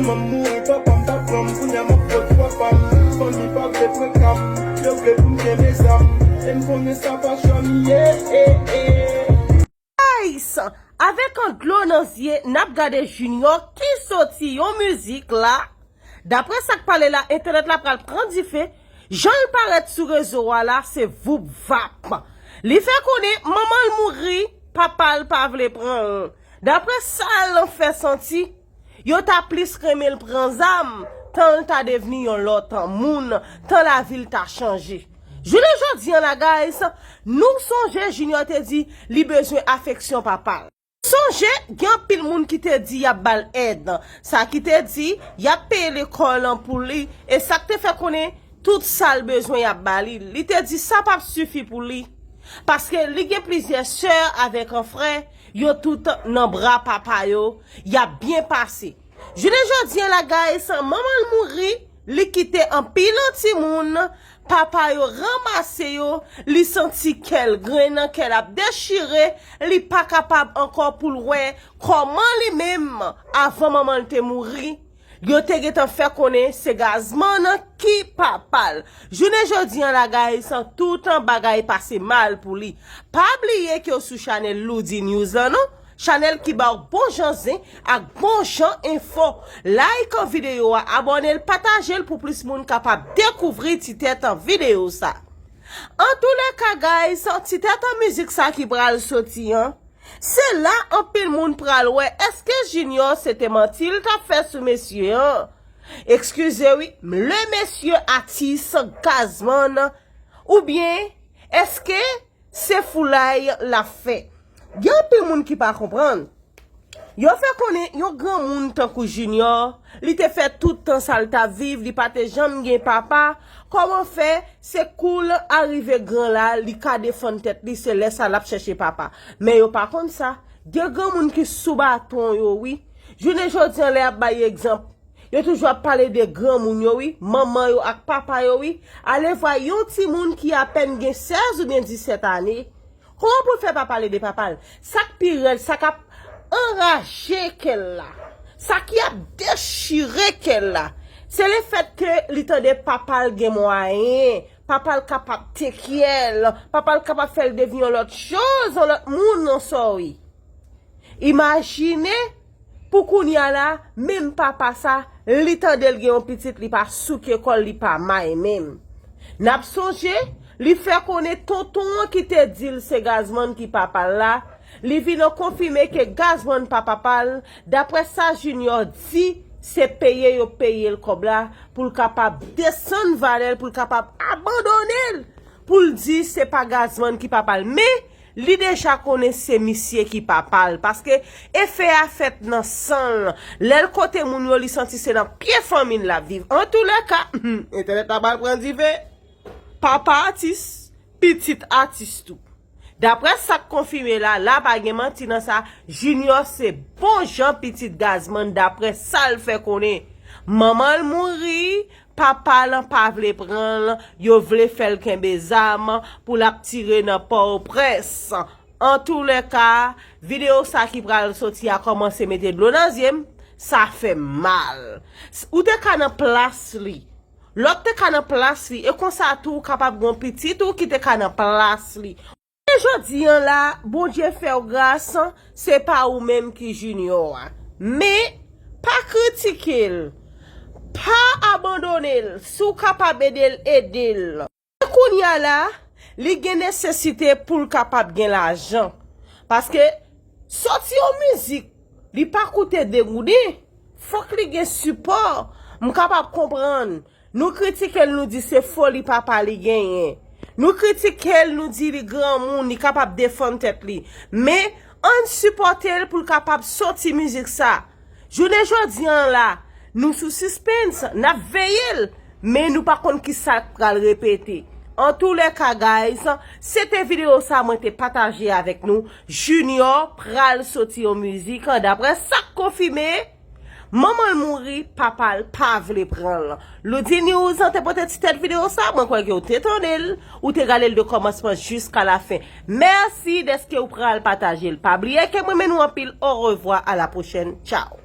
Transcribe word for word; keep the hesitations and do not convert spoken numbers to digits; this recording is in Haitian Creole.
Manman m mouri, papa m pa pran m, kounye a m ap fòt papa m. Fanmi pa vle pran ka m, yo vle pou m kenbe zam. E m konnen sa pa chwa m ye, e, e. Guys, avèk yon dlo nan zye, n ap gade Junior ki soti yon mizik la. Daprè sa k pale la, entènèt la pral pran dife. Jan l parèt sou rezo a la, se voup vap. Li fè konnen manman l mouri, papa l pa vle pran l. Daprè sa l fè santi, yo ta plis renmen l pran zam, tan l ta devni yon lòt moun, tan lavi l ta chanje. Jounen jodi an la, guys, nou sonje Junior te di li bezwen afeksyon papa l. Sonje, gen anpil moun ki te di y ap ba l èd. Sa ki te di, y ap peye lekòl pou li. E sa k te fè konnen tout sa l bezwen y ap ba li. Li te di sa p ap sifi pou li. Paske li gen plizyè sè avèk yon frè, yo tout nan bra papa yo, y ap byen pase. Jounen jodi an la, guys, manman l mouri, li kite anpil timoun, papa yo ranmase yo, li santi kè l grennen, kè l ap dechire, li pa kapab ankò pou l wè kòman li menm, avan manman l te mouri, yo te gentan fè konnen se Gazman ki papa l. Jounen jodi an la, guys, tout bagay pase mal pou li. Pa bliye ke w sou chanèl Loody News lan non. Chanèl ki ba w bon jan zen ak bon jan enfo. Like videyo a, abòne l, pataje l pou plis moun kapab dekouvri ti tèt videyo sa. Antoulèka, guys, ti tèt mizik sa ki pral soti an, se la anpil moun pral wè èske Junior se te manti l t ap fè sou mesye an. Eskize wi, le mesye atis Gazman, oubyen èske se foulay l ap fè? Gen anpil moun ki pa konprann. Yo fè konnen yon granmoun tankou Junior, li te fè tout tan sa l t ap viv, li pa te janm gen papa. Kòman fè se kou l arive gran la, li ka defann tèt li, se lè sa l ap chèche papa? Men yo pa konn sa. Gen granmoun ki sou baton yo, wi. Jounen jodi an, lè y ap bay egzanp, yo toujou ap pale de granmoun yo, wi, manman yo ak papa yo, wi. Ale vwa yon timoun ki apèn gen sèz oubyen disèt ane. Kòman pou l fè pa pale de papa l? Sa k pi rèd, sa k ap anraje kè l la, sa ki ap dechire kè l la, se lefèt ke li tande papa l gen mwayen, papa l kapab tekyè l, papa l kapab fè l devni yon lòt choz, yon lòt moun nan sa w ye. Imajine, pou kounye a la, menm papa sa, li tande l gen yon pitit, li pa souke kò l, li pa may menm. N ap sonje, li fè konnen tonton an ki te di l se Gazman ki papa l la, li vin konfime ke Gazman pa papa l, daprè sa Junior di, se peye yo peye l kòb la, pou l kapab desann valè l, pou l kapab abandone l, pou l di se pa Gazman ki papa l. Men, li deja konnen se misye ki papa l, paske efè a fèt nan san l. Lè l kote moun yo, li santi se nan pye fanmi l l ap viv. Antoulèka, entènèt la pral pran dife. Papa atis, pitit atis tou. Daprè sa k konfime la, la pa gen manti nan sa, Junior se bon jan pitit Gazman, daprè sa l fè konnen. Manman l mouri, papa l pa vle pran l, yo vle fè l kenbe zam pou l ap tire nan Pòtoprens. Antoulèka, videyo sa ki pral soti a kòmanse mete dlo nan zye m, sa fè m mal. S-, ou te ka nan plas li. Lòt te ka nan plas li, e konsa tou ou kapab gen yon pitit ou ki te ka nan plas li. Jodi an la, Bondye fè w gras, se pa ou menm ki Junior a. Men, pa kritike l, pa abandone l, si w kapab ede l, ede l. E kounye a la, li gen nesesite pou l kapab gen lajan. Paske, soti yon mizik, li pa koute de gouden, fòk li gen sipò. M kapab konprann. Nou kritike l, nou di se foli papa li genyen. Nou kritike l, nou di li granmoun, li kapab defann tèt li. Men, ann sipòte l pou l kapab soti mizik sa. Jounen jodi an la, nou sou sispens, n ap veye l, men nou pa konn kisa k pral repete. Antoulèka, guys, se te videyo sa mwen te pataje avèk nou. Junior pral soti yon mizik, daprè sa k konfime. Manman l mouri, papa l pa vle pran l. Loody News te pote ti tèt videyo sa, mwen kwè ke w te tande l, ou te gade l de kòmansman jiska lafen. Mèsi dèske w pral pataje l. Pa bliye ke m renmen nou anpil. Orevwa, a la pwochèn. Tchaw.